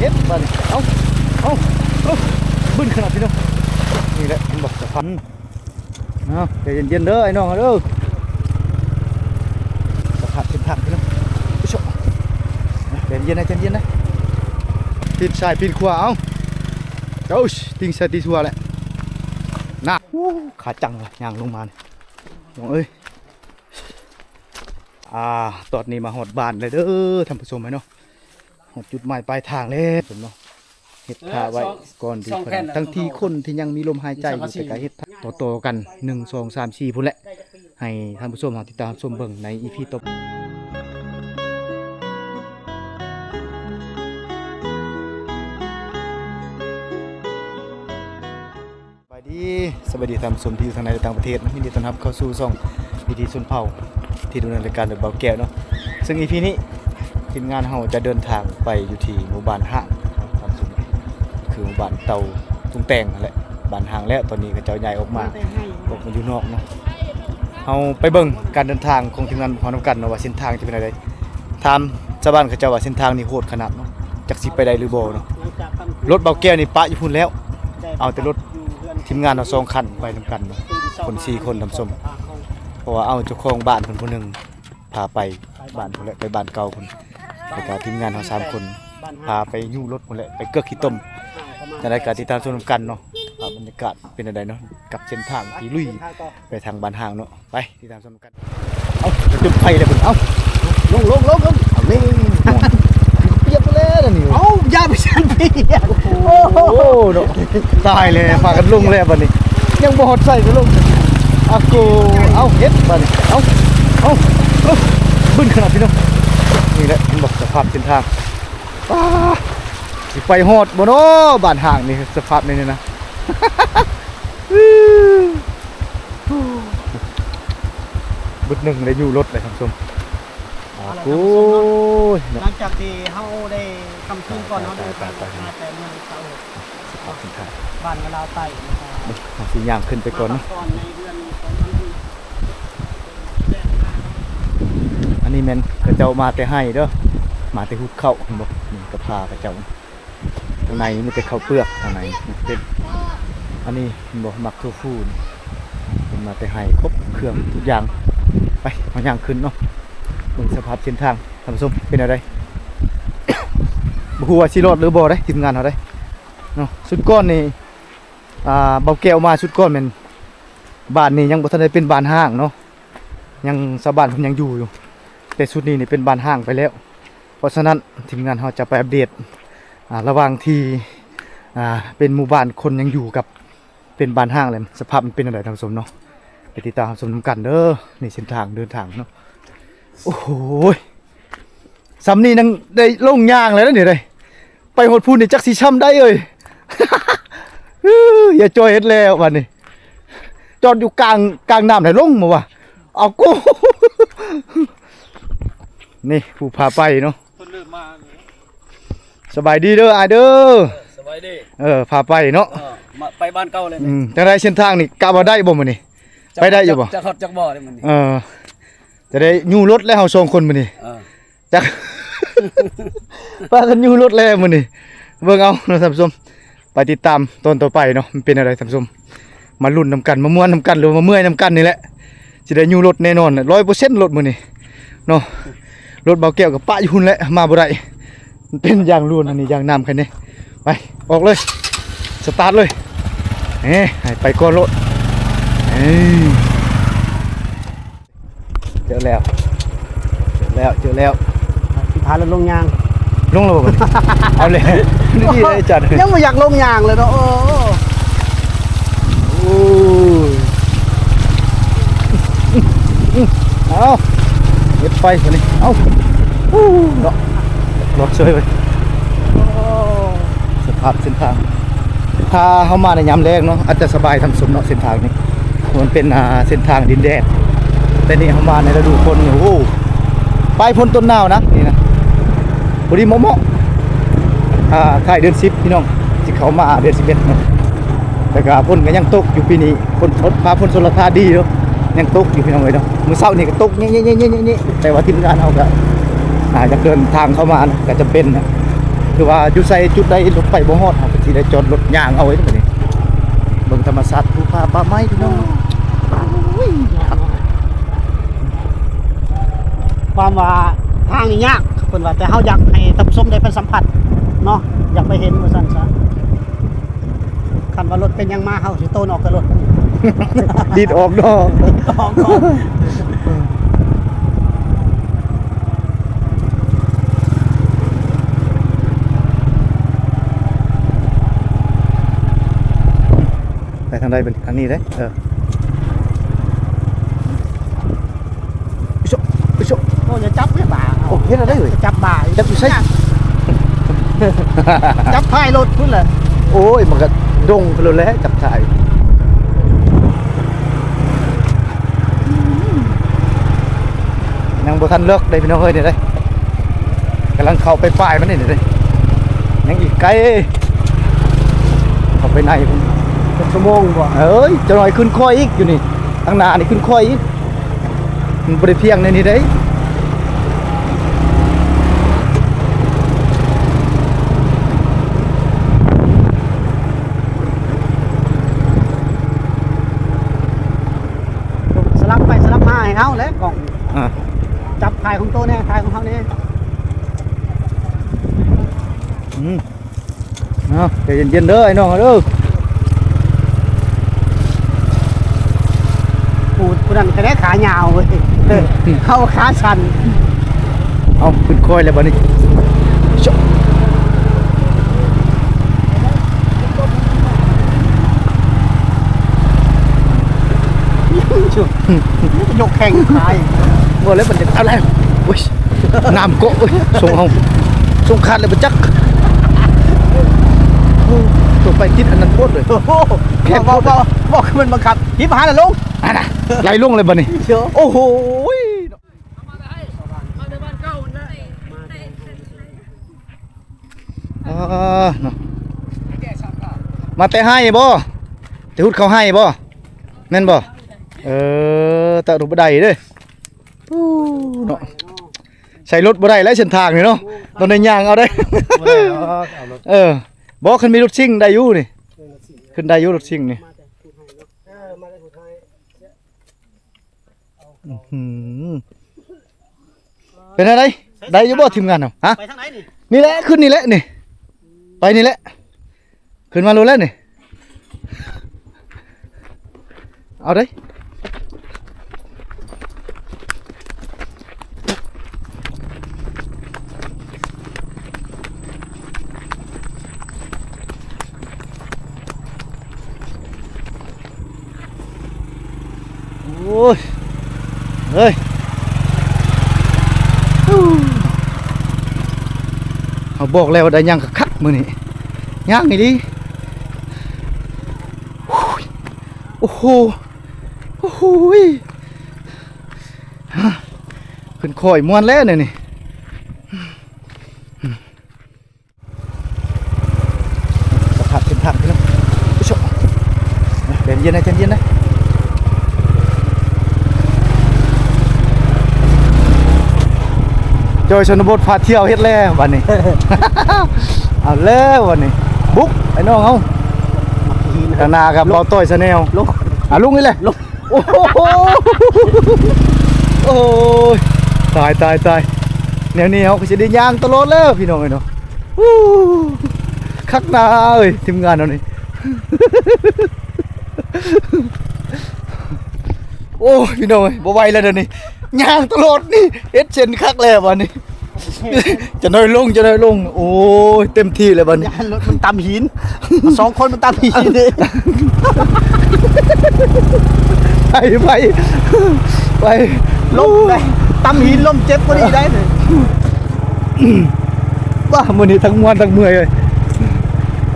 ເຮັດບາດນີ້ ເອົາ ເອົາ ເອົາ ບຶ້ນຂະໜາດພີ່ນ້ອງ. ນີ້ແຫຼະ ມັນບອກສະພາບ ເອົາ ໃຈເຢັນໆເດີ ໄອ້ນ້ອງເດີ ສະພາບເສັ້ນທາງພີ່ນ້ອງ. ໂອ້ ໃຈເຢັນນະ ໃຈເຢັນນະ ປີນຊ້າຍປີນຂວາ ເອົາ ເອົາ ຕີງຊ້າຍຕີງຂວາແຫຼະນະ. ໂອ້ ຂາຈັງວ່ະ ຍ່າງລົງມານີ້ ນ້ອງເອີຍ. ອ່າ ຕອນນີ້ມາຮອດບ້ານແລ້ວເດີທ່ານຜູ້ຊົມເອີຍເນາະ. ຮອດຈຸດໝາຍປາຍທາງແລ້ວເນາະ. ເຮັດທ່າໄວ້ ເອີ ສອງ ກ່ອນທີ່ ສອງແຜ່ນ ເພິ່ນ ທັງທີ່ຄົນທີ່ຍັງມີລົມຫາຍໃຈຢູ່ ແຕ່ກໍເຮັດທ່າຕໍ່ໆກັນ ໜຶ່ງ ສອງ ສາມ ສີ່ ພຸ້ນແຫຼະ. ໃຫ້ທ່ານຜູ້ຊົມເຮົາຕິດຕາມຊົມເບິ່ງໃນ ອີ ພີ ຕໍ່ໄປ. ສະບາຍດີ ສະບາຍດີທ່ານຜູ້ຊົມທີ່ຢູ່ທາງໃນ ແລະ ຕ່າງປະເທດເນາະ. ຍິນດີຕ້ອນຮັບເຂົ້າສູ່ຊ່ອງວິຖີຊົນເຜົ່າ ທີ່ດຳເນີນລາຍການໂດຍບ່າວແກ້ວເນາະ. ເຊິ່ງ ອີ ພີ ນີ້ ທີມງານເຮົາຈະເດີນທາງໄປຢູ່ທີ່ໝູ່ບ້ານຮ້າງ ທ່ານຜູ້ຊົມ ຄືໝູ່ບ້ານເຕົາຕຸງແຕ່ງຫັ້ນແຫຼະ. ບ້ານຮ້າງແລ້ວ ຕອນນີ້ເຂົາເຈົ້າຍ້າຍອອກມາ ອອກມາຢູ່ນອກເນາະ. ເຮົາໄປເບິ່ງການເດີນທາງຂອງທີມງານເຮົານຳກັນເນາະ ວ່າເສັ້ນທາງຈະເປັນແນວໃດ. ຖາມຊາວບ້ານເຂົາເຈົ້າວ່າເສັ້ນທາງນີ້ໂຫດຂະໜາດເນາະ ຈັກຊິໄປໄດ້ຫຼືບໍ່ເນາະ. ລົດບ່າວແກ້ວນີ້ປະຢູ່ພຸ້ນແລ້ວ ເອົາແຕ່ລົດທີມງານເຮົາສອງຄັນໄປນຳກັນເນາະ ຄົນສີ່ຄົນທ່ານຜູ້ຊົມ. ເພາະວ່າເອົາເຈົ້າຂອງບ້ານເພິ່ນຜູ້ໜຶ່ງພາໄປບ້ານພຸ້ນແຫຼະ ໄປບ້ານເກົ່າພຸ້ນ ແລ້ວກະທີມງານເຮົາສາມຄົນພາໄປຍູ້ລົດພຸ້ນແຫຼະ ໄປເກືອກຂີ້ຕົມ. ຈັ່ງໃດກະຕິດຕາມຊົມນຳກັນເນາະ ວ່າບັນຍາກາດເປັນແນວໃດເນາະ ກັບເສັ້ນທາງທີ່ລຸຍໄປທາງບ້ານຮ້າງເນາະ. ໄປ ຕິດຕາມຊົມນຳກັນ. ເອົ້າ ຈຸດໄຟແລ້ວເພິ່ນ ເອົ້າ ລົງ ລົງ ລົງ ລົງ ເອົາແລ້ວ ປຽກແລ້ວນີ້. ເອົ້າ ຢ່າໄປຊັ້ນ ປຽກ ໂອ້ໂຫ ໂອ້ໂຫ ເນາະ ຕາຍແລ້ວ ພາກັນລົງແລ້ວບັດນີ້ ຍັງບໍ່ຮອດໃສກໍລົງ. ອາໂກ ເອົ້າ ເຮັດບັດນີ້ ເອົ້າ ເອົ້າ ບຶ້ນຂະໜາດພີ່ນ້ອງ. ນີ້ແຫຼະ ມັນບອກສະພາບເສັ້ນທາງ ປ້າ ຊິໄປຮອດບໍ່ເນາະ ບ້ານຮ້າງນີ້ ສະພາບນີ້ນະ. ບຶດໜຶ່ງໄດ້ຢູ່ລົດເລີຍທ່ານຜູ້ຊົມ. ໂອ້ຍ ຫຼັງຈາກທີ່ເຮົາໄດ້ຄ່ຳຄືນກ່ອນ ເຮົາເດີນທາງມາແຕ່ເມືອງເຕົາ ສະພາບເສັ້ນທາງ ບ້ານງາລາວໃຕ້ນະຄັບ. ເຮົາຊິຍ່າງຂຶ້ນໄປກ່ອນເນາະ. ອັນນີ້ແມ່ນເຂົາເຈົ້າມາແຕ່ໄຮ່ເດີ ມາແຕ່ຫຸດເຂົ້າ ເຫັນບໍ່? ນີ້ກໍພາເຂົາເຈົ້າ ທາງໃນມີແຕ່ເຂົ້າເປືອກ ທາງໃນເປັນ ອັນນີ້ເຫັນບໍ່ ໝາກຖົ່ວຟູນີ້ ເພິ່ນມາແຕ່ໄຮ່ ຄົບເຄື່ອງທຸກຢ່າງ. ໄປ ເຮົາຍ່າງຂຶ້ນເນາະ ເບິ່ງສະພາບເສັ້ນທາງທ່ານຜູ້ຊົມເປັນແນວໃດ. ບໍ່ຮູ້ວ່າຊິລອດຫຼືບໍ່ເດ້ ທີມງານເຮົາເດ້ເນາະ. ຊຸດກ່ອນນີ້ ອ່າ ບ່າວແກ້ວມາຊຸດກ່ອນແມ່ນ ບ້ານນີ້ຍັງບໍ່ທັນໄດ້ເປັນບ້ານຮ້າງເນາະ ຍັງ ຊາວບ້ານເພິ່ນຍັງຢູ່ຢູ່ ແຕ່ຊຸດນີ້ນີ້ເປັນບ້ານຮ້າງໄປແລ້ວ. ເພາະສະນັ້ນ ທີມງານເຮົາຈະໄປອັບເດດ ອ່າ ລະຫວ່າງທີ່ ອ່າ ເປັນໝູ່ບ້ານຄົນຍັງຢູ່ກັບເປັນບ້ານຮ້າງແລ້ວ ສະພາບມັນເປັນແນວໃດທ່ານຜູ້ຊົມເນາະ. ໄປຕິດຕາມຮັບຊົມນຳກັນເດີ. ນີ້ເສັ້ນທາງເດີນທາງເນາະ. ໂອ້ໂຫ ສ່ຳນີ້ຍັງໄດ້ລົງຍ່າງແລ້ວນີ້ເດ້ ໄປຮອດພຸ້ນນີ້ຈັກຊິຊ່ຳໃດເອີຍ. ຢ່າຈ່ອຍເຮັດແລ້ວບັດນີ້ ຈອດຢູ່ກາງ ກາງນ້ຳໄດ້ລົງບໍ່ວະ. ເອົາກູ ນີ້ຜູ້ພາໄປເນາະ. ເພິ່ນເລີ່ມມາ ສະບາຍດີເດີອ້າຍເດີ. ເອີ ສະບາຍດີ. ເອີ ພາໄປເນາະ. ເອີ ມາໄປບ້ານເກົ່າເລີຍ. ອືມ ຈັ່ງໃດເສັ້ນທາງນີ້ ກະວ່າໄດ້ບໍ່ມື້ນີ້ ໄປໄດ້ຢູ່ບໍ່? ຈັກຮອດຈັກບໍ່ມື້ນີ້. ເອີ ຈະໄດ້ຍູ້ລົດແລ້ວເຮົາສອງຄົນມື້ນີ້. ເອີ ຈັກ ພາກັນຍູ້ລົດແລ້ວມື້ນີ້ ເບິ່ງເອົາເນາະທ່ານຜູ້ຊົມ. ໄປຕິດຕາມຕອນຕໍ່ໄປເນາະ ມັນເປັນແນວໃດທ່ານຜູ້ຊົມ. ມາລຸ້ນນຳກັນ ມາມ່ວນນຳກັນ ຫຼືວ່າມາເມື່ອຍນຳກັນນີ້ແຫຼະ. ຊິໄດ້ຍູ້ລົດແນ່ນອນ ຮ້ອຍເປີເຊັນ ລົດມື້ນີ້ເນາະ. ລົດບ່າວແກ້ວກໍປະຢູ່ພຸ້ນແຫຼະ ມາບໍ່ໄດ້ ມັນເປັນຢາງລວນ ອັນນີ້ຢາງນ້ຳໄຄແນ່. ໄປ ອອກເລີຍ ສະຕາດເລີຍ. ເອີ ໃຫ້ໄປກ່ອນໂລດ. ເອີ ເຈີແລ້ວ ເຈີແລ້ວ ເຈີແລ້ວ. ຊິພາລົດລົງຍ່າງ ລົງແລ້ວບໍ່? ເອົາແລ້ວ ນີ້ເດ້ອາຈານ ຍັງບໍ່ຢາກລົງຍ່າງເລີຍເນາະ. ໂອ້ ໂອ້ ເອົາ ເຮັດໄປບາດນີ້. ເອົາ ເນາະ ລອດເຊີຍໄປ. ໂອ້ ສະພາບເສັ້ນທາງ ຖ້າເຮົາມາໃນຍາມແລ້ງເນາະ ອາດຈະສະບາຍທ່ານຜູ້ຊົມເນາະ ເສັ້ນທາງນີ້ ມັນເປັນ ອ່າ ເສັ້ນທາງດິນແດງ. ແຕ່ນີ້ເຮົາມາໃນລະດູຝົນນີ້ ໂອ້ ປາຍຝົນຕົ້ນໜາວນະ ນີ້ນະ ພໍດີເໝາະໆ ອ່າ ທ້າຍເດືອນສິບພີ່ນ້ອງ ຊິເຂົ້າມາເດືອນສິບເອັດເນາະ. ແລ້ວກະຝົນກໍຍັງຕົກຢູ່ປີນີ້ ຝົນ ຟ້າຝົນຊົນລະທານດີຢູ່ ຍັງຕົກຢູ່ພີ່ນ້ອງເອີຍເນາະ. ມື້ເຊົ້ານີ້ກໍຕົກແຍະໆໆໆ ແຕ່ວ່າທີມງານເຮົາກໍ ອ່າ ຢາກເດີນທາງເຂົ້າມານະ ກໍຈຳເປັນນະ. ຄືວ່າຢູ່ໃສຈຸດໃດລົດໄປບໍ່ຮອດ ເຮົາກໍຊິໄດ້ຈອດລົດຍ່າງເອົາໄວ້ບັດນີ້. ເບິ່ງທຳມະຊາດ ພູຜາປ່າໄມ້ ພີ່ນ້ອງ. ໂອ້ຍ ຄວາມວ່າທາງນີ້ຍາກ ເພິ່ນວ່າ ແຕ່ເຮົາຢາກໃຫ້ທ່ານຜູ້ຊົມໄດ້ໄປສຳຜັດເນາະ ຢາກໄປເຫັນວ່າຊັ້ນຊະ. ຄັນວ່າລົດເປັນຫຍັງມາ ເຮົາຊິໂຕນອອກແຕ່ລົດ ດີດອອກເນາະ ດີດອອກເນາະ. ໄປທາງໃດບັດນີ້? ທາງນີ້ເດ້. ເອີ ໂອ້ຍ ໂອ້ຍ ໂອ້ຍ ຢ່າຈັບເດ້ບ່າ. ໂອ້ ເຮັດແນວໃດເວີຍ? ຈັບບ່າ ຈັບຢູ່ໃສ? ຈັບທ້າຍລົດພຸ້ນແຫຼະ. ໂອ້ຍ ມັນກໍດົງພຸ້ນແຫຼະ ຈັບທ້າຍ. ຍັງບໍ່ທັນເລິກເດ້ພີ່ນ້ອງເອີຍ ນີ້ເດ້. ກຳລັງເຂົ້າໄປປາຍມັນນີ້ເດ້ ຍັງອີກໄກ ເຂົ້າໄປໃນພຸ້ນ. ເປັນຊົ່ວໂມງບໍ່? ເອີຍ ຈັກໜ້ອຍຂຶ້ນຄ່ອຍອີກ ຢູ່ນີ້ ທາງໜ້ານີ້ຂຶ້ນຄ່ອຍອີກ ມັນບໍ່ໄດ້ພຽງໃນນີ້ເດ້. ສະຫຼັບໄປສະຫຼັບມາໃຫ້ເຮົາແຫຼະກ້ອງ. ອ່າ ຈັບຖ່າຍຂອງໂຕແດ່ ຖ່າຍຂອງເຮົາແດ່. ອືມ ເອົາ ໃຈເຢັນໆເດີ ໄອ້ນ້ອງເດີ. ຜູ້ ຜູ້ນັ້ນກະໄດ້ຂາຍາວເວີຍ ເຮົາຂາສັ້ນ. ເອົາ ຂຶ້ນຄ່ອຍແລ້ວບັດນີ້. ຍົກແຂ້ງຂາຍ ບໍ່ແລ້ວບັດນີ້. ເອົາແລ້ວ ໂອ້ຍ ນ້ຳເກາະ ໂອ້ຍ ສົ່ງເຮົາ ສົ່ງຂາດແລ້ວບໍ່ຈັກ. ໂອ້ ຕົກໄປຕິດອັນນັ້ນໂພດເລີຍ. ໂອ້ໂຫ ແຂງໂພດ ເວົ້າ ເວົ້າ ເວົ້າຄືມັນບັງຄັບ ຮີບຫາລະລົງ ອັນນະ ໄຫຼລົງເລີຍບັດນີ້. ໂອ້ໂຫ. ອ່າ ເນາະ ມາແຕ່ໄຮ່ບໍ່? ແຕ່ຮຸດເຂົ້າໄຮ່ບໍ່? ແມ່ນບໍ່? ເອີ ຕະລຸດບໍ່ໄດ້ເດ້. ໂອ້ ເນາະ ໃຊ້ລົດບໍ່ໄດ້ແລ້ວເສັ້ນທາງນີ້ເນາະ ຕ້ອງໄດ້ຍ່າງເອົາເດ້. ບໍ່ໄດ້ດອກ ເອົາລົດ ເອີ ບໍ່ ຄັນມີລົດຊິງໄດ້ຢູ່ນີ້ ເອີ ລົດຊິງ ຂຶ້ນໄດ້ຢູ່ລົດຊິງນີ້. ເອີ ມາແຕ່ພຸ້ນໄຮ່ ອືຫື ເປັນແນວໃດ? ໄດ້ຢູ່ບໍ່ທີມງານເຮົາ? ຮະ? ໄປທາງໃດນີ້? ນີ້ແຫຼະ ຂຶ້ນນີ້ແຫຼະນີ້ ໄປນີ້ແຫຼະ ຂຶ້ນມາໂລດແລ້ວນີ້. ເອົາເດ້. ໂອ້ຍ ເອີຍ ເຮົາບອກແລ້ວວ່າໄດ້ຍ່າງຄັກໆມື້ນີ້ ຍ່າງອີ່ຫຼີ. ໂອ້ໂຫ ໂອ້ໂຫ ຂຶ້ນຄ່ອຍມ່ວນແລ້ວແນວນີ້. ສະພາບເສັ້ນທາງພີ່ນ້ອງ ເຢັນໆນະ ເຢັນໆນະ. ຈອຍຊົນນະບົດພາທ່ຽວເຮັດແລ້ວບັດນີ້. ເອົາແລ້ວບັດນີ້ ບຸກໄອ້ນ້ອງເຮົາ ຕາໜ້າກັບເບົາຕ້ອຍຊາແນວ. ລົງ ອ່າ ລົງນີ້ແຫຼະ ລົງ. ໂອ້ໂຫ ໂອ້ຍ ຕາຍ ຕາຍ ຕາຍ ແນວນີ້ເຮົາກໍຊິໄດ້ຍ່າງຕະຫຼອດແລ້ວພີ່ນ້ອງເອີຍເນາະ. ໂອ້ ຄັກໜ້າເອີຍ ທີມງານເຮົານີ້. ໂອ້ຍ ພີ່ນ້ອງເອີຍ ບໍ່ໄຫວແລ້ວດຽວນີ້ ຍ່າງຕະຫຼອດນີ້ ເຮັດເສັ້ນຄັກແລ້ວບັດນີ້. ຈະໜ້ອຍລົງ ຈະໜ້ອຍລົງ. ໂອ້ຍ ເຕັມທີ່ແລ້ວບັດນີ້ ຢ້ານລົດມັນຕຳຫີນ ສອງຄົນມັນຕຳຫີນເດ້. ໄປ ໄປ ໄປ ລົ້ມໄດ້ ຕຳຫີນລົ້ມເຈັບບໍ່ດີໄດ້. ວ້າ ມື້ນີ້ທັງມ່ວນທັງເມື່ອຍເອີຍ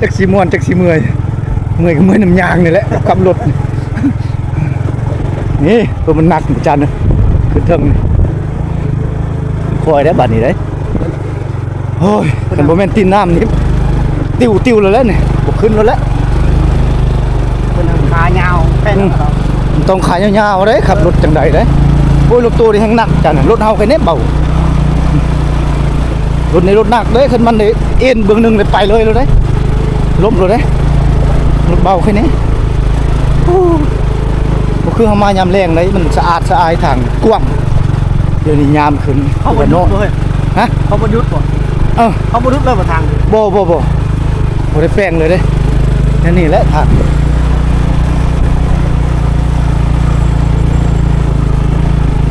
ຈັກຊິມ່ວນຈັກຊິເມື່ອຍ. ເມື່ອຍກໍເມື່ອຍນຳຍ່າງນີ້ແຫຼະ ກັບຂັບລົດ. ນີ້ ໂຕມັນໜັກ ອາຈານ ຂຶ້ນເທິງນີ້ ຄ່ອຍໄດ້ບາດນີ້ເດ້. ໂອ້ຍ ຄັນບໍ່ແມ່ນຕີນນ້ຳນີ້ ຕິວໆແລ້ວແຫຼະນີ້ ບໍ່ຂຶ້ນແລ້ວແຫຼະ. ເພິ່ນຂາຍາວແພງ ອືມ ເນາະ ມັນຕ້ອງຂາຍາວໆເດ້ ຂັບລົດຈັ່ງໃດເດ້. ໂອ້ຍ ລົດຕູ້ນີ້ແຮງໜັກ ອາຈານ ລົດເຮົາແຄ່ນີ້ເບົາ. ລົດນີ້ລົດໜັກເດ້ ຄັນມັນໄດ້ເອັນເບື້ອງໜຶ່ງເລີຍ ໄປເລີຍໂລດເດ້ ລົ້ມໂລດເດ້. ລົດເບົາແຄ່ນີ້ ໂອ້ ບໍ່ຄືເຮົາມາຍາມແລງເດ້ ມັນສະອາດສະອາຍ ທາງກວ້າງ. ດຽວນີ້ຍາມຂຶ້ນ ເຂົາບໍ່ຢຸດບໍ່ເຮີ້ຍ? ຮະ? ເຂົາບໍ່ຢຸດບໍ່? ເອີ ເຂົາບໍ່ຢຸດເລີຍບໍ່ທາງ? ບໍ່ ບໍ່ ບໍ່ ບໍ່ໄດ້ແປງເລີຍເດ້ ແນວນີ້ແຫຼະທາງ.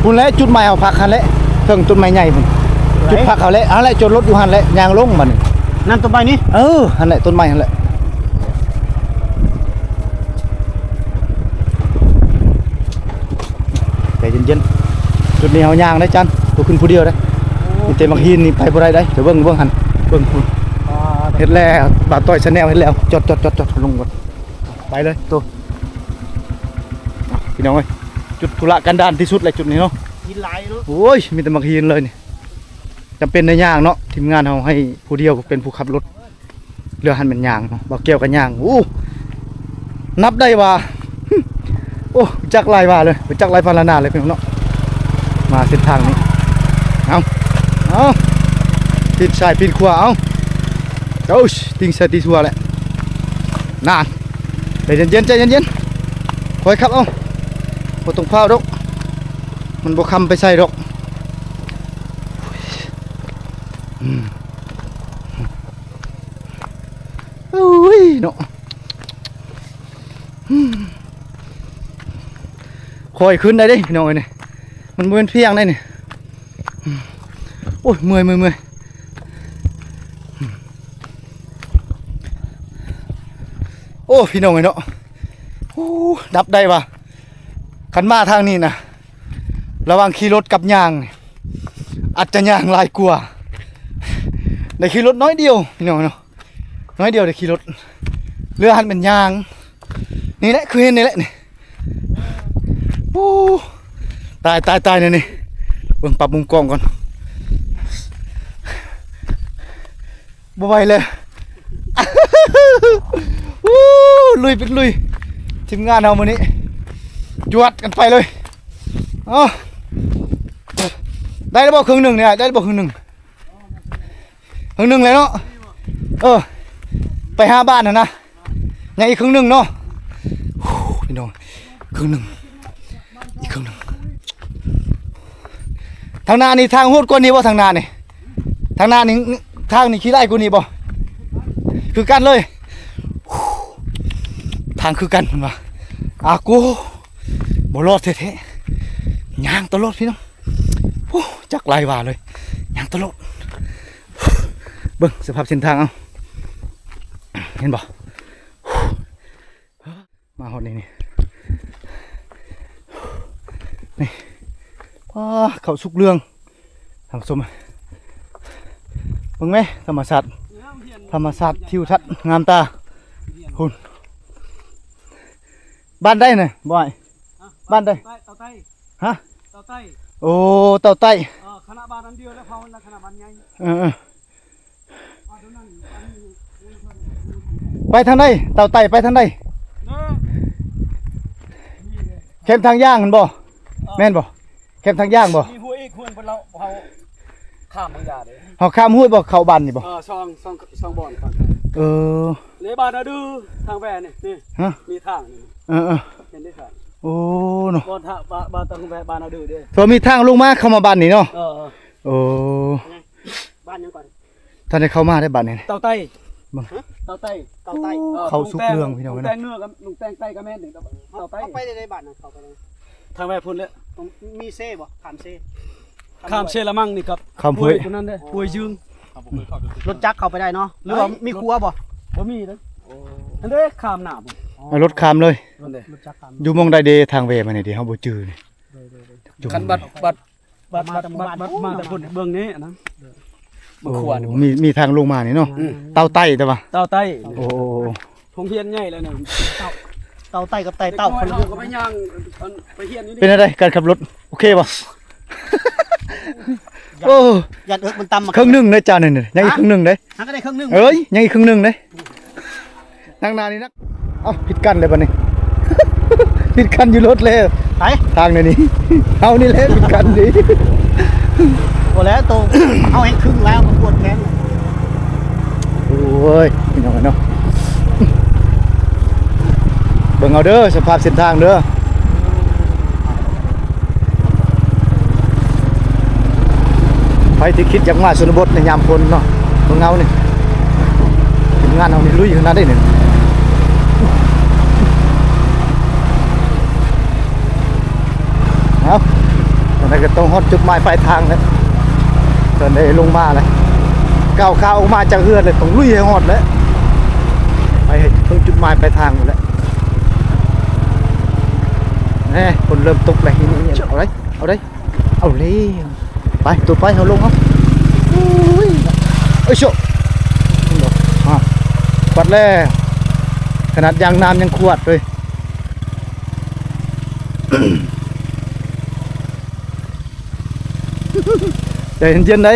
ພຸ້ນແຫຼະ ຈຸດໝາຍເຮົາພັກຫັ້ນແຫຼະ ເທິງຕົ້ນໄມ້ໃຫຍ່ພຸ້ນ ຈຸດພັກເຮົາແຫຼະ ຫັ້ນແຫຼະ ຈອດລົດຢູ່ຫັ້ນແຫຼະ ຍ່າງລົງບາດນີ້. ນັ້ນຕົ້ນໄມ້ນີ້? ເອີ ຫັ້ນແຫຼະ ຕົ້ນໄມ້ຫັ້ນແຫຼະ. ໃຈເຢັນໆ ຈຸດນີ້ເຮົາຍ່າງໄດ້ຈັນ ບໍ່ຂຶ້ນຜູ້ດຽວໄດ້. ມີແຕ່ໝາກຫີນນີ້ໄປບໍ່ໄດ້ໄດ໋. ຈະເບິ່ງ ເບິ່ງຫັ້ນ ເບິ່ງພຸ້ນ. ເຮັດແລ້ວ ບ່າວຕ້ອຍ Channel ເຮັດແລ້ວ. ຈອດ ຈອດ ຈອດ ຈອດ ລົງກ່ອນ ໄປເລີຍໂຕ. ພີ່ນ້ອງເອີຍ ຈຸດທຸລະກັນດານທີ່ສຸດແຫຼະຈຸດນີ້ເນາະ. ຫີນຫຼາຍເນາະ. ໂອ້ຍ ມີແຕ່ໝາກຫີນເລີຍນີ້. ຈຳເປັນໄດ້ຍ່າງເນາະ ທີມງານເຮົາໃຫ້ຜູ້ດຽວເປັນຜູ້ຂັບລົດ ເຫຼືອຫັ້ນແມ່ນຍ່າງເນາະ. ບ່າວແກ້ວກໍຍ່າງ ໂອ້ ນັບໄດ້ວ່າ ໂອ້ ຈັກຫຼາຍວາເລີຍ ຈັກຫຼາຍພັນລະນາເລີຍພີ່ນ້ອງເນາະ. ມາເສັ້ນທາງນີ້ ເອົາ ເອົາ ປີນຊ້າຍປີນຂວາ ເອົາ ໂອ້ຍ ຕີງຊ້າຍຕີງຂວາແຫຼະ. ນານ ໃຈເຢັນໆ ໃຈເຢັນໆ ຄ່ອຍຂັບເອົາ ບໍ່ຕ້ອງຟ້າວດອກ ມັນບໍ່ຄຳໄປໃສດອກ. ອືມ ໂອ້ຍເນາະ ຄ່ອຍຂຶ້ນໄດ້ເດ້ພີ່ນ້ອງເອີຍ ນີ້ມັນບໍ່ແມ່ນພຽງໄດ້ນີ້. ໂອ້ຍ ເມື່ອຍ ເມື່ອຍ ເມື່ອຍ ໂອ້ ພີ່ນ້ອງເອີຍເນາະ. ໂອ້ ນັບໄດ້ວ່າ ຄັນມາທາງນີ້ນະ ລະຫວ່າງຂີ່ລົດກັບຍ່າງ ອາດຈະຍ່າງຫຼາຍກວ່າ ໄດ້ຂີ່ລົດໜ້ອຍດຽວພີ່ນ້ອງເນາະ ໜ້ອຍດຽວໄດ້ຂີ່ລົດ ເຫຼືອຫັ້ນແມ່ນຍ່າງ. ນີ້ແຫຼະ ຄືເຫັນນີ້ແຫຼະນີ້. ໂອ້ ຕາຍ ຕາຍ ຕາຍ ແນວນີ້ ເບິ່ງປັບມຸມກ້ອງກ່ອນ ບໍ່ໄຫວແລ້ວ. ໂອ້ ລຸຍເປັນລຸຍ ທີມງານເຮົາມື້ນີ້ ຈວດກັນໄປເລີຍ. ເອົາ ໄດ້ແລ້ວບໍ່ເຄິ່ງໜຶ່ງນີ້ ໄດ້ແລ້ວບໍ່ເຄິ່ງໜຶ່ງ? ເຄິ່ງໜຶ່ງແລ້ວເນາະ. ເອີ ໄປຫາບ້ານຫັ້ນນະ ຍັງອີກເຄິ່ງໜຶ່ງເນາະ. ໂອ້ ພີ່ນ້ອງ ເຄິ່ງໜຶ່ງ ອີກເຄິ່ງໜຶ່ງ. ທາງໜ້ານີ້ທາງໂຫດກວ່ານີ້ບໍ່? ທາງໜ້ານີ້ ທາງໜ້ານີ້ ທາງນີ້ຂີ້ຮ້າຍກວ່ານີ້ບໍ່? ຄືກັນເລີຍ ທາງຄືກັນເພິ່ນວ່າ. ອາໂກ ບໍ່ລອດແທ້ໆ ຍ່າງຕະຫຼອດພີ່ນ້ອງ. ໂອ້ ຈັກຫຼາຍວາເລີຍ ຍ່າງຕະຫຼອດ. ເບິ່ງສະພາບເສັ້ນທາງເອົາ ເຫັນບໍ່? ມາຮອດນີ້ ນີ້ ນີ້ ວ້າ ເຂົ້າສຸກເຫຼືອງ ທ່ານຜູ້ຊົມ ເບິ່ງແມ ທຳມະຊາດ ທຳມະຊາດທິວທັດງາມຕາ ພຸ້ນ. ບ້ານໃດນະ ບ່າວອ້າຍ? ຮະ? ບ້ານໃດ? ເຕົາໃຕ້ ເຕົາໃຕ້ ຮະ? ເຕົາໃຕ້ ໂອ້ ເຕົາໃຕ້ ເອີ ຄະນະບ້ານອັນດຽວແລ້ວ ເຜົ່ານະ ຄະນະບ້ານໃຫຍ່ ເອີ ເອີ ໄປທາງໃດ? ເຕົາໃຕ້ໄປທາງໃດ? ເອີ ແຄມທາງຍ່າງຫັ້ນບໍ່? ເອີ ແມ່ນບໍ່? ແຄມທາງຍ່າງບໍ່? ມີຫ້ວຍອີກ ຫ້ວຍເພິ່ນເຮົາ ເຮົາຂ້າມບໍ່ຢາເດ້ ເຮົາຂ້າມຫ້ວຍບໍ່? ເຂົ້າບ້ານນີ້ບໍ່? ເອີ ຊ່ອງ ຊ່ອງ ຊ່ອງບ່ອນ ເອີ ເລບ້ານນາດື ທາງແວ່ນີ້ ນີ້ ຮະ? ມີທາງນີ້ ເອີ ເອີ ເຫັນໄດ້ທາງ ໂອ້ ເນາະ ບ່ອນທາງ ບ້ານ ບ້ານຕາງແວ່ ບ້ານນາດືເດ້ ໂຕມີທາງລົງມາ ເຂົ້າມາບ້ານນີ້ເນາະ ເອີ ເອີ ໂອ້ ບ້ານຫຍັງກ່ອນ? ທ່ານໄດ້ເຂົ້າມາໄດ້ບາດນີ້ ເຕົາໃຕ້ ເບິ່ງ ເຕົາໃຕ້ ເຕົາໃຕ້ ໂອ້ ເອີ ເຂົ້າສຸກເລື່ອງພີ່ນ້ອງເອີຍ ລຸງແຕງເໜືອ ເນາະ ອະ ລຸງແຕງໃຕ້ກະແມ່ນ ເຕົາໃຕ້ ເຮົາໄປໄດ້ບາດນັ້ນ ເຂົ້າໄປ ທາງແວ່ພຸ້ນແຫຼະ ຕ້ອງມີເຊບໍ່? ຂ້າມເຊ ຂ້າມເຊລະມັງນີ້ກັບ ຂ້າມຫ້ວຍ ຫ້ວຍຕົວນັ້ນເດ້ ຫ້ວຍຍືງ ລົດຈັກເຂົ້າໄປໄດ້ເນາະ ຫຼືວ່າມີຂົວບໍ່? ບໍ່ມີເດ້ ໂອ້ ອັນເດ້ ຂ້າມໜ້າພຸ້ນ ເອົາລົດຂ້າມເລີຍ ລົດຈັກຂ້າມ ຢູ່ໝ່ອງໃດເດ ທາງແວ່ມານີ້ເດ ເຮົາບໍ່ຈື່ນີ້ ຄັນບັດ ບັດ ບັດ ບັດ ບັດ ບັດມາແຕ່ພຸ້ນ ເບິ່ງນີ້ ອັນນັ້ນ ໂອ້ ມີ ມີທາງລົງມານີ້ເນາະ ອືມ ເຕົາໃຕ້ແຕ່ວ່າ ເຕົາໃຕ້ ໂອ້ ໂອ້ ໂອ້ ໂຮງຮຽນໃຫຍ່ແລ້ວນີ້ ເຕົາ ເຕົາໃຕ້ກັບໃຕ້ເຕົ້າ ເຮົາກໍໄປຍ່າງ ອັນ ໄປຮຽນຢູ່ນີ້ ເປັນຈັ່ງໃດການຂັບລົດ ໂອເຄບໍ່? ໂອ້ ຢ້ານເອິກມັນຕຳ ເຄິ່ງໜຶ່ງເດ້ຈານນີ້ ຍັງອີກເຄິ່ງໜຶ່ງເດ້ ຫາກໍໄດ້ເຄິ່ງໜຶ່ງ ເອີຍ ຍັງອີກເຄິ່ງໜຶ່ງເດ້ ນັກໜານີ້ນັກ ເອົ້າ ຜິດກັນແລ້ວບາດນີ້ ຜິດກັນຢູ່ລົດແລ້ວ ໃຜ? ທາງໃນນີ້ ເຮົານີ້ແຫຼະຜິດກັນນີ້ ບໍ່ແລ້ວໂຕ ເຮົາແຮ່ງຄຶງແລ້ວ ມັນປວດແຂນ. ໂອ້ຍ ພີ່ນ້ອງເອີຍເນາະ ເບິ່ງເອົາເດີ ສະພາບເສັ້ນທາງເດີ. ໃຜທີ່ຄິດຢາກມາຊົນນະບົດໃນຍາມຝົນເນາະ ເບິ່ງເອົານີ້ ທີມງານເຮົານີ້ລຸຍຂະໜາດໃດນີ້. ເອົາ ຕອນນີ້ກໍຕ້ອງຮອດຈຸດໝາຍປາຍທາງແລ້ວ ຕອນໄດ້ລົງມາແລ້ວ ກ້າວຂາອອກມາຈາກເຮືອນແລ້ວ ຕ້ອງລຸຍໃຫ້ຮອດແລ້ວ ໄປໃຫ້ເຖິງຈຸດໝາຍປາຍທາງພຸ້ນແຫຼະ. ແນ່ ຝົນເລີ່ມຕົກແລ້ວ ເອົາໄດ໋ ເອົາໄດ໋ ເອົາເລີຍ ໄປ ໂຕໄປ ເຮົາລົງເຮົາ ໂອ້ຍ ເອີຍໂຊະ ອ່າ ຄວັດແລ້ວ ຂະໜາດຢາງນ້ຳຍັງຄວັດເລີຍ. ໃຈເຢັນໆ ໄດ໋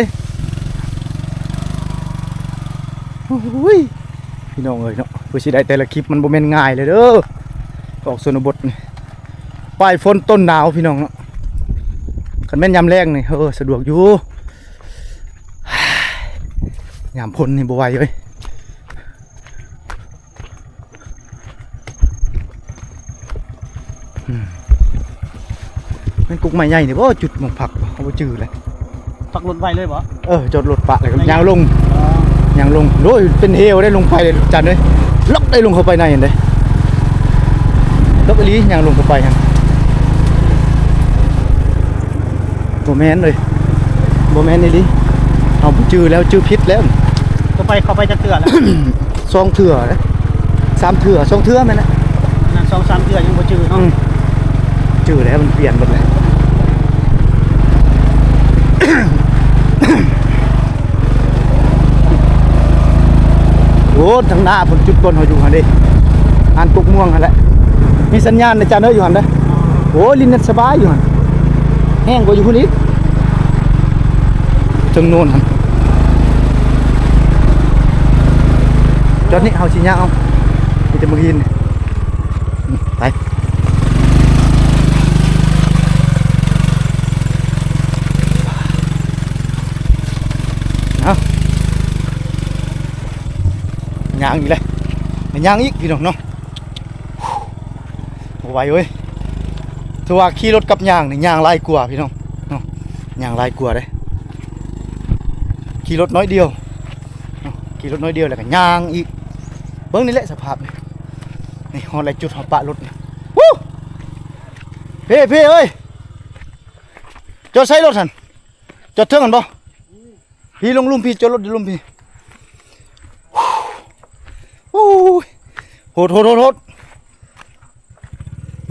ໂອ້ຍ ພີ່ນ້ອງເອີຍເນາະ ເພື່ອຊິໄດ້ແຕ່ລະຄລິບ ມັນບໍ່ແມ່ນງ່າຍເລີຍເດີ ອອກຊົນນະບົດນີ້ ປາຍຝົນຕົ້ນໜາວ ພີ່ນ້ອງເນາະ. ຄັນແມ່ນຍາມແລ້ງນີ້ ເອີ ສະດວກຢູ່ ຍາມຝົນນີ້ບໍ່ໄຫວເວີ້ຍ. ອືມ ແມ່ນກົກໄມ້ໃຫຍ່ນີ້ບໍ່ ຈຸດໝ່ອງພັກບໍ່ ເຮົາບໍ່ຈື່ແລ້ວ. ພັກລົດໄວ້ເລີຍບໍ່? ເອີ ຈອດລົດປະແລ້ວກໍຍ່າງລົງ ຍ່າງລົງ. ໂອ້ຍ ເປັນເຫວໄດ໋ ລົງໄປເລີຍ ຈັນເອີຍ ລັອກໄດ້ ລົງເຂົ້າໄປໃນຫັ້ນເດ້ ລັອກອີ່ຫຼີ ຍ່າງລົງເຂົ້າໄປຫັ້ນ. ບໍ່ແມ່ນເລີຍ ບໍ່ແມ່ນອີ່ຫຼີ ເຮົາບໍ່ຈື່ແລ້ວ ຈື່ຜິດແລ້ວ. ເຂົ້າໄປ ເຂົ້າໄປຈັກເທື່ອແລ້ວ? ສອງເທື່ອເດ້ ສາມເທື່ອ ສອງເທື່ອແມ່ນແຫຼະ ອັນນັ້ນສອງສາມເທື່ອຍັງບໍ່ຈື່ເນາະ. ອືມ ຈື່ແລ້ວ ມັນປ່ຽນໝົດແລ້ວ. ໂອ້ ທາງໜ້າພຸ້ນ ຈຸດບ່ອນເຮົາຢູ່ຫັ້ນເດ້ ຮ້ານກົກມ່ວງຫັ້ນແຫຼະ ມີສັນຍານເດ້ ຈານເອີຍ ຢູ່ຫັ້ນເດ້. ໂອ້ຍ ຫຼິ້ນເນັດສະບາຍຢູ່ຫັ້ນ ແຮງກວ່າຢູ່ພຸ້ນອີກ ເທິງໂນນຫັ້ນ. ຈອດນີ້ ເຮົາຊິຍ່າງເອົາ ມີແຕ່ໝາກຫີນ ໄປ ເອົາ ຍ່າງອີກແລ້ວ ຍ່າງອີກ ພີ່ນ້ອງເນາະ. ບໍ່ໄຫວເວີ້ຍ ຖືວ່າຂີ່ລົດກັບຍ່າງນີ້ ຍ່າງຫຼາຍກວ່າ ພີ່ນ້ອງເນາະ ຍ່າງຫຼາຍກວ່າເດ້. ຂີ່ລົດໜ້ອຍດຽວເນາະ ຂີ່ລົດໜ້ອຍດຽວ ແລ້ວກໍຍ່າງອີກ. ເບິ່ງນີ້ແຫຼະສະພາບນີ້ ນີ້ຮອດແລ້ວ ຈຸດເຮົາປະລົດນີ້. ວູ້ ເພ ເພເອີຍ ຈອດໃສລົດຫັ້ນ? ຈອດເທິງຫັ້ນບໍ່? ພີ້ ລົງລຸ່ມພີ້ ຈອດລົດຢູ່ລຸ່ມພີ້. ໂອ້ຍ ໂຫດໆໆ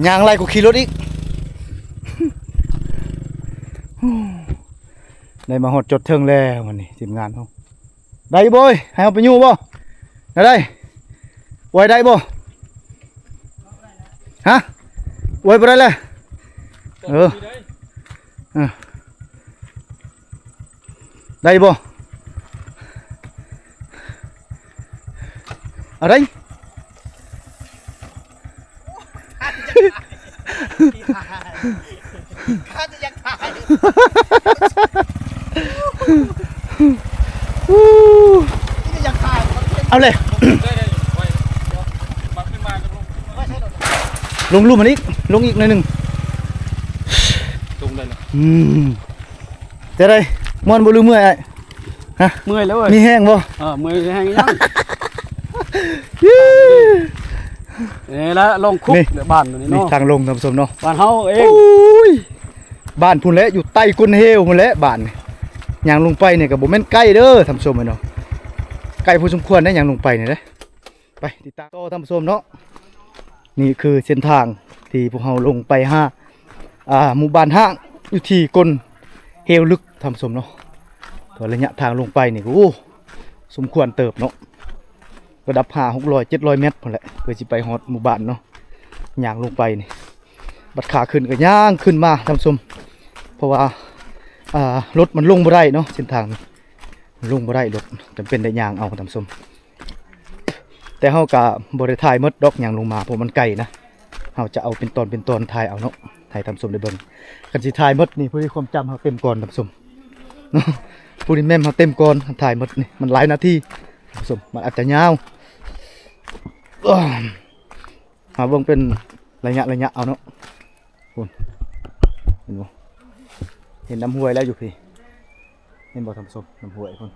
ໆ ຍ່າງຫຼາຍກວ່າຂີ່ລົດອີກ. ໄດ້ມາຮອດຈອດເທິງແລ້ວ ວັນນີ້ທີມງານເຮົາ ໄດ້ບໍ່ເອີຍ ໃຫ້ເຮົາໄປຢູ່ບໍ່? ແນວໃດ? ອວຍໄດ້ບໍ່? ຮະ? ອວຍບໍ່ໄດ້ແລ້ວ. ເອີ ເອີ ໄດ້ບໍ່? ເອົາໄດ້. ຂ້າຈະຢາກຖ່າຍ ຂ້າຈະຢາກຖ່າຍ ເອົາເລີຍ. ລົງລຸ່ມຫັ້ນອີກ ລົງອີກໜ້ອຍໜຶ່ງ. ລົງໄດ້ແລ້ວ. ອືມ ຈັ່ງໃດ ມ່ວນບໍ່ ຫຼືເມື່ອຍອ້າຍ? ຮະ ເມື່ອຍແລ້ວເວີ້ຍ. ມີແຮງບໍ່? ເອີ ເມື່ອຍແຮງຍັງ. ນີ້ລະລົງຄຸກ ນີ້ ບ້ານນີ້ ນີ້ເນາະ ທາງລົງທ່ານຜູ້ຊົມເນາະ ບ້ານເຮົາເອງ. ໂອ້ຍ ບ້ານພຸ້ນແຫຼະ ຢູ່ໃຕ້ກົ້ນເຫວພຸ້ນແຫຼະ ບ້ານນີ້. ຍ່າງລົງໄປນີ້ກໍບໍ່ແມ່ນໃກ້ເດີທ່ານຜູ້ຊົມເນາະ ໃກ້ພໍສົມຄວນເດ້ ຍ່າງລົງໄປນີ້ເດ້. ໄປຕິດຕາມຕໍ່ທ່ານຜູ້ຊົມເນາະ. ນີ້ຄືເສັ້ນທາງທີ່ພວກເຮົາລົງໄປຫາ ອ່າ ໝູ່ບ້ານຮ້າງ ຢູ່ທີ່ກົ້ນເຫວເລິກທ່ານຜູ້ຊົມເນາະ. ກໍໄລຍະທາງລົງໄປນີ້ກໍ ໂອ້ ສົມຄວນເຕີບເນາະ ລະດັບຫ້າ ຫົກຮ້ອຍ ເຈັດຮ້ອຍແມັດພຸ້ນແຫຼະ ເພື່ອຊິໄປຮອດໝູ່ບ້ານເນາະ. ຍ່າງລົງໄປນີ້ ບັດຂາຂຶ້ນກໍຍ່າງຂຶ້ນມາທ່ານຜູ້ຊົມ ເພາະວ່າ ອ່າ ລົດມັນລົງບໍ່ໄດ້ເນາະ ເສັ້ນທາງນີ້ ລົງບໍ່ໄດ້ ລົດຈຳເປັນໄດ້ຍ່າງເອົາທ່ານຜູ້ຊົມ. ແຕ່ເຮົາກະບໍ່ໄດ້ຖ່າຍໝົດດອກ ຍ່າງລົງມາ ເພາະມັນໄກນະ. ເຮົາຈະເອົາເປັນຕອນເປັນຕອນຖ່າຍເອົາເນາະ ໃຫ້ທ່ານຜູ້ຊົມໄດ້ເບິ່ງ. ຄັນຊິຖ່າຍໝົດນີ້ ພໍດີຄວາມຈຳເຮົາເຕັມກ່ອນທ່ານຜູ້ຊົມ. ເນາະ ປູລິນແມມເຮົາເຕັມກ່ອນ ຖ່າຍໝົດນີ້ ມັນຫຼາຍນາທີ ທ່ານຜູ້ຊົມ ມັນອາດຈະຍາວ ເອີ ຫາເບິ່ງເປັນໄລຍະໄລຍະເອົາເນາະ. ພຸ້ນ ເຫັນບໍ່ ເຫັນນ້ຳຫ້ວຍແລ້ວຢູ່ພີ້ ເຫັນບໍ່ທ່ານຜູ້ຊົມ ນ້ຳຫ້ວຍພຸ້ນ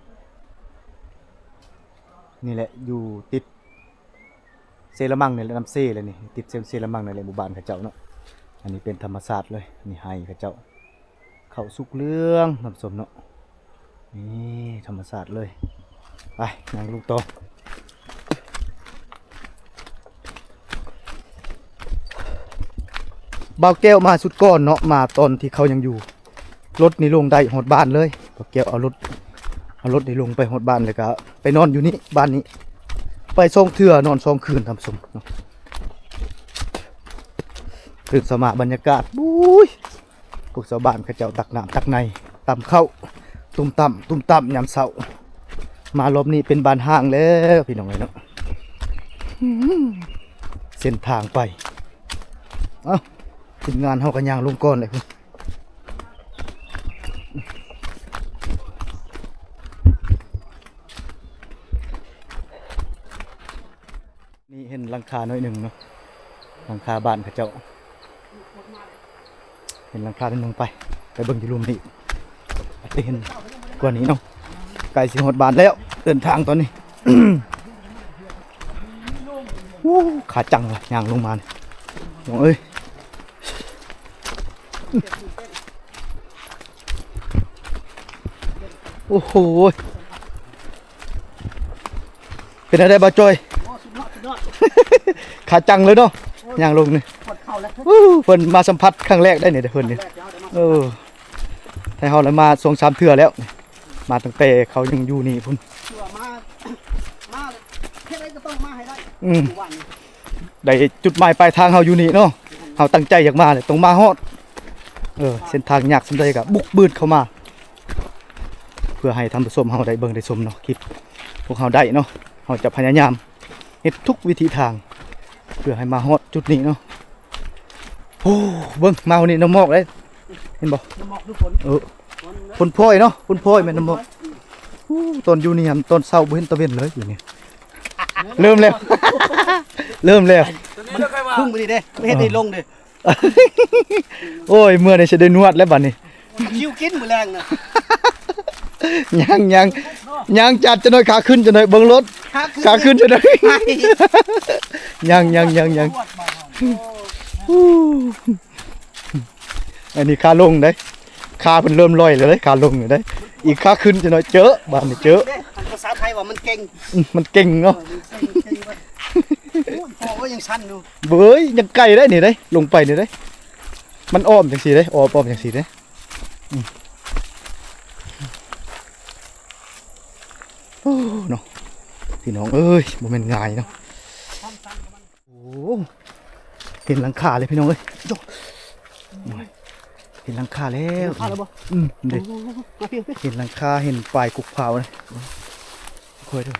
ນີ້ແຫຼະ ຢູ່ຕິດເຊລະມັງນີ້ແຫຼະ ນ້ຳເຊແຫຼະນີ້ ຕິດເຊລະມັງນີ້ແຫຼະ ໝູ່ບ້ານເຂົາເຈົ້າເນາະ. ອັນນີ້ເປັນທຳມະຊາດເລີຍ ນີ້ໄຮ່ເຂົາເຈົ້າ ເຂົ້າສຸກເຫຼືອງ ທ່ານຜູ້ຊົມເນາະ. ນີ້ທຳມະຊາດເລີຍ ໄປ ຍ່າງລຸຍຕໍ່. ບ່າວແກ້ວມາຊຸດກ່ອນເນາະ ມາຕອນທີ່ເຂົາຍັງຢູ່ ລົດນີ້ລົງໄດ້ຮອດບ້ານເລີຍ. ບ່າວແກ້ວເອົາລົດ ເອົາລົດນີ້ລົງໄປຮອດບ້ານ ແລ້ວກໍໄປນອນຢູ່ນີ້ ບ້ານນີ້ ໄປສອງເທື່ອ ນອນສອງຄືນ ທ່ານຜູ້ຊົມເນາະ. ຕື່ນເຊົ້າມາບັນຍາກາດ ໂອ້ຍ ພວກຊາວບ້ານເຂົາເຈົ້າຕັກນ້ຳຕັກໃນ ຕຳເຂົ້າ ຕຸ້ມຕຳ ຕຸ້ມຕຳຍາມເຊົ້າ. ມາລອບນີ້ເປັນບ້ານຮ້າງແລ້ວ ພີ່ນ້ອງເອີຍເນາະ. ເສັ້ນທາງໄປ ເອົ້າ ທີມງານເຮົາກໍຍ່າງລົງກ່ອນແຫຼະ. ນີ້ເຫັນຫຼັງຄາໜ້ອຍໜຶ່ງເນາະ ຫຼັງຄາບ້ານເຂົາເຈົ້າ ເຫັນຫຼັງຄາໜ້ອຍໜຶ່ງ. ໄປ ໄປເບິ່ງຢູ່ລຸ່ມນີ້ ອາດຈະເຫັນກວ່ານີ້ເນາະ. ໃກ້ຊິຮອດບ້ານແລ້ວ ເດີນທາງຕອນນີ້ ໂອ້ ຂາຈັງວ່ະ ຍ່າງລົງມານີ້ ນ້ອງເອີຍ. ໂອ້ໂຫ ເປັນແນວໃດບ່າວຈ່ອຍ? ໂອ້ ສຸດຍອດ ສຸດຍອດ ຂາຈັງເລີຍເນາະ ໂອ້ຍ ຍ່າງລົງນີ້ ປວດເຂົ່າແລ້ວ ອູ້ ເພິ່ນມາສຳຜັດຄັ້ງແລກໄດ໋ນີ້ ເພິ່ນນີ້ ເອີ ແຕ່ເຮົາລະມາສອງສາມເທື່ອແລ້ວ ມາຕັ້ງແຕ່ເຂົາຍັງຢູ່ນີ້ພຸ້ນ ເພື່ອມາ ມາເຮັດໃດກໍຕ້ອງມາໃຫ້ໄດ້ ອືມ ຢູ່ບ້ານນີ້ ໄດ້ຈຸດໝາຍປາຍທາງເຮົາຢູ່ນີ້ເນາະ ເຮົາຕັ້ງໃຈຢາກມາແຫຼະ ຕ້ອງມາຮອດ. ເອີ ເສັ້ນທາງຍາກສ່ຳໃດກໍບຸກບືດເຂົ້າມາ ເພື່ອໃຫ້ທ່ານຜູ້ຊົມເຮົາໄດ້ເບິ່ງໄດ້ຊົມເນາະ ຄລິບພວກເຮົາໄດ້ເນາະ ເຮົາຈະພະຍາຍາມເຮັດທຸກວິທີທາງ ເພື່ອໃຫ້ມາຮອດຈຸດນີ້ເນາະ. ໂອ້ ເບິ່ງ ມາຮອດນີ້ນ້ຳໝອກເດ້ ເຫັນບໍ່? ນ້ຳໝອກຄືຝົນ ເອີ ຝົນເດ້ ຝົນພອຍເນາະ ຝົນພອຍແມ່ນນ້ຳໝອກ. ອູ້ ຕອນຢູ່ນີ້ຫັ້ນ ຕອນເຊົ້າບໍ່ເຫັນຕາເວັນເລີຍຢູ່ນີ້ ເລີ່ມແລ້ວ ເລີ່ມແລ້ວ ມັນເພິ່ງມື້ນີ້ເດ້ ບໍ່ເຫັນໄດ້ລົງເດ້. ໂອ້ຍ ເມື່ອນີ້ຊິໄດ້ນວດແລ້ວບັດນີ້ ຄິວກິນມື້ແລງນະ ຍັງ ຍັງ ຍັງຈັດຈັກໜ້ອຍ ຂາຂຶ້ນຈັກໜ້ອຍ ເບິ່ງລົດ ຂາຂຶ້ນຈັກໜ້ອຍ ຍັງ ຍັງ ຍັງ ຍັງ. ອັນນີ້ຂາລົງເດ້ ຂາເພິ່ນເລີ່ມລອຍແລ້ວເດ້ ຂາລົງນີ້ເດ້. ອີກຂາຂຶ້ນຈັກໜ້ອຍ ເຈີ ບາດນີ້ເຈີ ເດ້ ອັນພາສາໄທວ່າມັນເກັ່ງ ອືມ ມັນເກັ່ງເນາະ ເອີ ເກັ່ງ ເກັ່ງເວີ້ຍ. ໂອ້ຍ ພໍວ່າຍັງຊັນຢູ່ ເວີ້ຍ ຍັງໄກເດ້ນີ້ເດ້ ລົງໄປນີ້ເດ້ ມັນອ້ອມຈັ່ງຊີ້ເດ້ ອ້ອມ ອ້ອມຈັ່ງຊີ້ເດ້ ອືມ ໂອ້ ເນາະ ພີ່ນ້ອງເອີຍ ບໍ່ແມ່ນງ່າຍເນາະ. ໂອ້ ເຫັນຫຼັງຄາເລີຍພີ່ນ້ອງເອີຍ ໂອ້ຍ ເຫັນຫຼັງຄາແລ້ວ ເຫັນຫຼັງຄາແລ້ວບໍ່? ອືມ ເດ້ ໂອ້ ມາພີ່ ມາພີ່ ເຫັນຫຼັງຄາ ເຫັນປາຍກົກພ້າວນະ ຄ່ອຍເດີ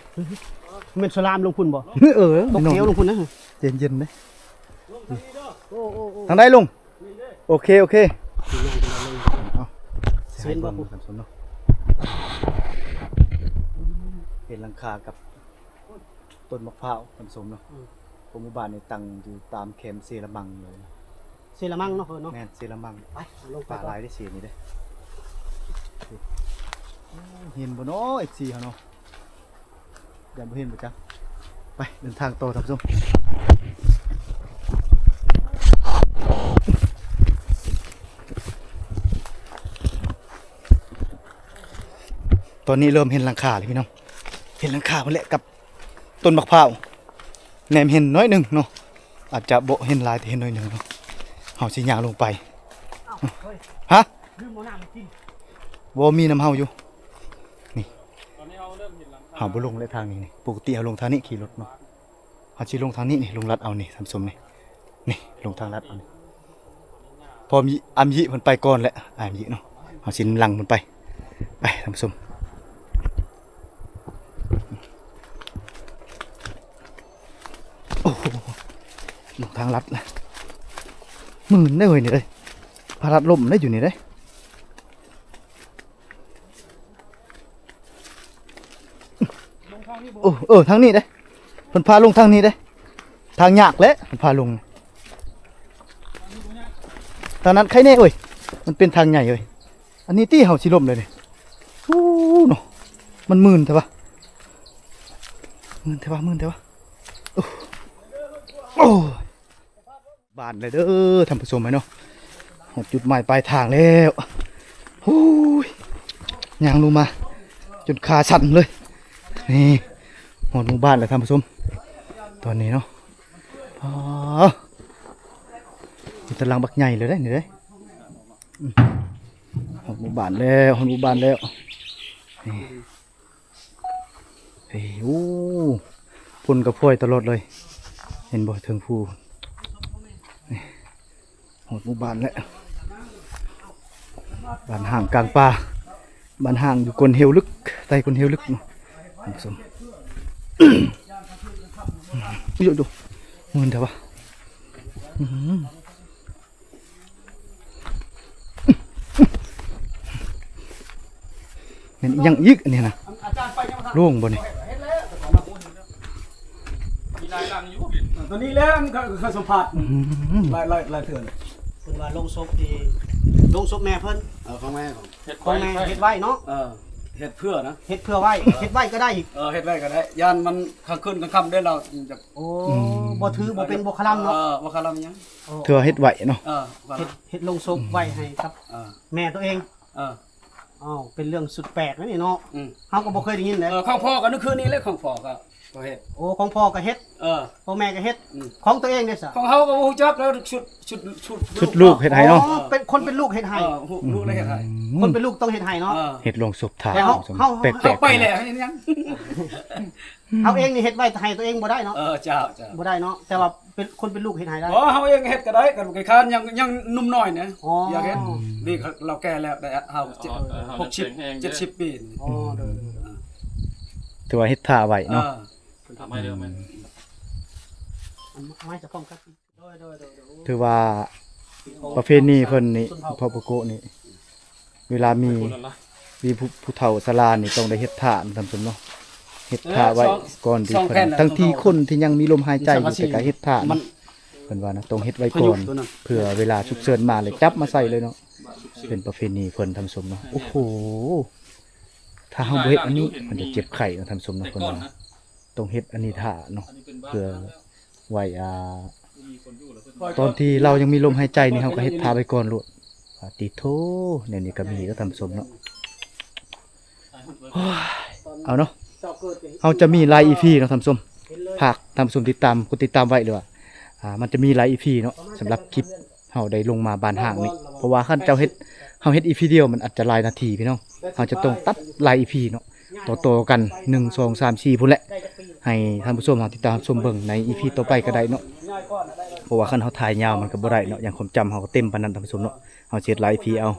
ແມ່ນສະຫຼາມລົງພຸ້ນບໍ່? ເອີ ຕົກເຫວລົງພຸ້ນນະ ເຢັນໆເດ້ ໂອ້ ໂອ້ ໂອ້ ທາງໃດລຸງ? ໂອເຄ ໂອເຄ ເອົາ ເຫັນບໍ່? ເຫັນຫຼັງຄາກັບຕົ້ນໝາກພ້າວ ທ່ານຜູ້ຊົມເນາະ ອືມ ເພາະໝູ່ບ້ານນີ້ຕັ້ງຢູ່ຕາມແຄມເຊລະມັງເລີຍ ເຊລະມັງເນາະ ເອີເນາະ ແມ່ນ ເຊລະມັງ ໄປ ລົງໄປ ປາຫຼາຍເດ້ເຊນີ້ເດ້ ເຫັນບໍ່ເນາະ ເອັຟຊີເຮົາເນາະ? ຢ້ານບໍ່ເຫັນບໍ່ຈັກ ໄປເດີນທາງຕໍ່ທ່ານຜູ້ຊົມ. ຕອນນີ້ເລີ່ມເຫັນຫຼັງຄາແລ້ວພີ່ນ້ອງ ເຫັນຫຼັງຄາພຸ້ນແຫຼະກັບຕົ້ນໝາກພ້າວ ແນມເຫັນໜ້ອຍໜຶ່ງເນາະ ອາດຈະບໍ່ເຫັນຫຼາຍ ແຕ່ເຫັນໜ້ອຍໜຶ່ງເນາະ ເຮົາຊິຍ່າງລົງໄປ. ຮະ? ລືມເອົານ້ຳມາກິນ ບໍ່ ມີນຳເຮົາຢູ່ ນີ້ ເຮົາບໍ່ລົງແລ້ວທາງນີ້ນີ້ ປົກກະຕິເຮົາລົງທາງນີ້ຂີ່ລົດເນາະ ເຮົາຊິລົງທາງນີ້ນີ້ ລົງລັດເອົານີ້ທ່ານຜູ້ຊົມນີ້ ນີ້ລົງທາງລັດເອົານີ້ ເພາະມີອາມິເພິ່ນໄປກ່ອນແຫຼະ ອາມິເນາະ ເຮົາຊິນຳຫຼັງເພິ່ນໄປ ໄປທ່ານຜູ້ຊົມ. ໂອ້ໂຫ ລົງທາງລັດ ມື່ນເດ້ເຮີ້ຍນີ້ເດ້ ພາລັດລົ້ມໄດ້ຢູ່ນີ້ເດ້. ໂອ້ ເອີ ທາງນີ້ເດ້ ເພິ່ນພາລົງທາງນີ້ເດ້ ທາງຍາກແຫຼະ ເພິ່ນພາລົງ ທາງນັ້ນໄຄແນ່ເອີຍ ມັນເປັນທາງໃຫຍ່ເອີຍ ອັນນີ້ຕິເຮົາຊິລົ້ມເລີຍນີ້ ໂອ້ ເນາະ ມັນມື່ນແທ້ວະ ມື່ນແທ້ວະ ມື່ນແທ້ວະ ໂອ້ ໂອ້ ບ້ານແລ້ວເດີທ່ານຜູ້ຊົມເອີຍເນາະ ຮອດຈຸດໝາຍປາຍທາງແລ້ວ ໂອ້ຍ ຍ່າງລົງມາຈົນຂາສັ່ນເລີຍ ນີ້ ຮອດໝູ່ບ້ານແລ້ວທ່ານຜູ້ຊົມ ຕອນນີ້ເນາະ ອໍ ມີຕາຫຼັງບັກໃຫຍ່ເລີຍເດ້ນີ້ເດ້ ອືມ ຮອດໝູ່ບ້ານແລ້ວ ຮອດໝູ່ບ້ານແລ້ວ ນີ້ ເອີ ໂອ້ ຝົນກໍພອຍຕະຫຼອດເລີຍ ເຫັນບໍ່ເທິງພູ ຮອດໝູ່ບ້ານແລ້ວ ບ້ານຮ້າງກາງປ່າ ບ້ານຮ້າງຢູ່ກົ້ນເຫວເລິກ ໃຕ້ກົ້ນເຫວເລິກເນາະ ທ່ານຜູ້ຊົມ ໂອ້ຍ ໂອ້ຍ ມື່ນແທ້ວະ ອືມ ແມ່ນອີ່ຫຍັງອີກອັນນີ້ນະ ໂລ່ງບໍ່ນີ້ ມີຫຼາຍຫຼັງຢູ່ ຕົວນີ້ແຫຼະ ເຄີຍສຳພາດ ອືມ ຫຼາຍ ຫຼາຍ ຫຼາຍເທື່ອແລ້ວ ເພິ່ນວ່າໂລງສົບທີ່ ໂລງສົບແມ່ເພິ່ນ ເອີ ຂອງແມ່ ຂອງແມ່ເຮັດໄວ້ເນາະ ເອີ ເຮັດເພື່ອນະ ເຮັດເພື່ອໄວ້ ເອີ ເຮັດໄວ້ກໍໄດ້ ເອີ ເຮັດໄວ້ກໍໄດ້ ຢ້ານມັນກາງຄືນກາງຄ່ຳເດ້ ລາວຈະ ໂອ້ ອືມ ບໍ່ຖື ບໍ່ເປັນ ບໍ່ຄະລຳເນາະ ເອີ ບໍ່ຄະລຳຫຍັງ ໂອ້ ເທື່ອເຮັດໄວ້ເນາະ ເອີ ເຮັດ ເຮັດໂລງສົບໄວ້ໃຫ້ກັບ ເອີ ແມ່ຕົວເອງ ເອີ ອ້າວ ເປັນເລື່ອງສຸດແປກເດ້ນີ້ເນາະ ອືມ ເຮົາກໍບໍ່ເຄີຍໄດ້ຍິນເດ້ ເອີ ຂອງພໍ່ກໍມື້ຄືນນີ້ແຫຼະ ຂອງພໍ່ກໍ ກໍເຮັດ ໂອ້ ຂອງພໍ່ກໍເຮັດ ເອີ ຂອງແມ່ກໍເຮັດ ອືມ ຂອງຕົວເອງເດ້ຊະ ຂອງເຮົາກໍບໍ່ຮູ້ຈັກແລ້ວ ຊຸດ ຊຸດ ຊຸດ ຊຸດລູກເຮັດໃຫ້ເນາະ ອໍ ເປັນຄົນເປັນລູກເຮັດໃຫ້ ເອີ ລູກເລີຍເຮັດໃຫ້ ອືມ ຄົນເປັນລູກຕ້ອງເຮັດໃຫ້ເນາະ ເອີ ເຮັດໂລງສົບຖ້າ ແຕ່ເຮົາ ເຮົາ ເຮົາໄປແລ້ວຫຍັງ ເຮົາເອງນີ້ເຮັດໄວ້ໃຫ້ຕົວເອງບໍ່ໄດ້ເນາະ ເອີ ເຈົ້າ ເຈົ້າ ບໍ່ໄດ້ເນາະ ແຕ່ວ່າ ເປັນຄົນເປັນລູກເຮັດໃຫ້ໄດ້ ບໍ່ ເຮົາເອງເຮັດກໍໄດ້ ກໍຄ້າຍໆຍັງ ຍັງໜຸ່ມນ້ອຍນະ ອໍ ຢາກເຮັດ ນີ້ເຮົາແກ່ແລ້ວ ໄດ້ເຮົາ ອໍ ເອີ ຫົກສິບ ເຈັດສິບປີນີ້ ອໍ ໂດຍ ອ່າ ຖືວ່າເຮັດຖ້າໄວ້ເນາະ ເອີ ເພິ່ນຖາມໃໝ່ເດີແມ່ນ ອັນໄມ້ຈະປ້ອງກັນ ໂດຍ ໂດຍ ໂດຍ ໂດຍ ຖືວ່າປະເພນີເພິ່ນນີ້ ເຜົ່າປະໂກະນີ້ ເວລາມີ ມີຜູ້ ຜູ້ເຖົ້າຊະລານີ້ຕ້ອງໄດ້ເຮັດຖ້ານະທ່ານຜູ້ຊົມເນາະ ເຮັດຖ້າໄວ້ ເອີ ສອງ ກ່ອນທີ່ເພິ່ນ ສອງແຜ່ນ ທັງທີ່ຄົນທີ່ຍັງມີລົມຫາຍໃຈຢູ່ ແຕ່ກໍເຮັດຖ້ານະ ເພິ່ນວ່ານະ ຕ້ອງເຮັດໄວ້ກ່ອນ ພາຍຸຕົວນັ້ນ ເພື່ອເວລາສຸກເສີນມາແລ້ວຈັບມາໃສ່ເລີຍເນາະ ເປັນປະເພນີເພິ່ນທ່ານຜູ້ຊົມເນາະ ໂອ້ໂຫ ຖ້າເຮົາບໍ່ເຮັດອັນນີ້ ເພິ່ນຈະເຈັບໄຂ້ນະທ່ານຜູ້ຊົມເນາະ ເພິ່ນວ່ານະ ຕ້ອງເຮັດອັນນີ້ຖ້າເນາະ ເພື່ອ ໄວ້ ອ່າ ຕອນທີ່ລາວຍັງມີລົມຫາຍໃຈນີ້ ເຮົາກໍເຮັດຖ້າໄວ້ກ່ອນໂລດ ປາຕິໂທ ແນວນີ້ກໍມີເດີທ່ານຜູ້ຊົມເນາະ ໂອ້ຍ ເອົາເນາະ ເຮົາຈະມີຫຼາຍອີພີເນາະທ່ານຜູ້ຊົມ ຝາກທ່ານຜູ້ຊົມຕິດຕາມ ກົດຕິດຕາມໄວ້ ຫຼືວ່າ ອ່າ ມັນຈະມີຫຼາຍອີພີເນາະ ສຳລັບຄລິບເຮົາໄດ້ລົງມາບ້ານຮ້າງນີ້ ເພາະວ່າຄັນເຈົ້າເຮັດ ເຮົາເຮັດອີພີດຽວ ມັນອາດຈະຫຼາຍນາທີພີ່ນ້ອງ ເຮົາຈະຕ້ອງຕັດຫຼາຍອີພີເນາະ ຕໍ່ໆກັນ ໜຶ່ງ ສອງ ສາມ ສີ່ ພຸ້ນແຫຼະ ໃຫ້ທ່ານຜູ້ຊົມເຮົາຕິດຕາມຮັບຊົມເບິ່ງໃນອີພີຕໍ່ໄປກໍໄດ້ເນາະ ເພາະວ່າຄັນເຮົາຖ່າຍຍາວມັນກໍບໍ່ໄດ້ເນາະ ຢ່າງຄວາມຈຳເຮົາກໍເຕັມປານນັ້ນທ່ານຜູ້ຊົມເນາະ ເຮົາຊິເຮັດຫຼາຍອີພີເອົາ.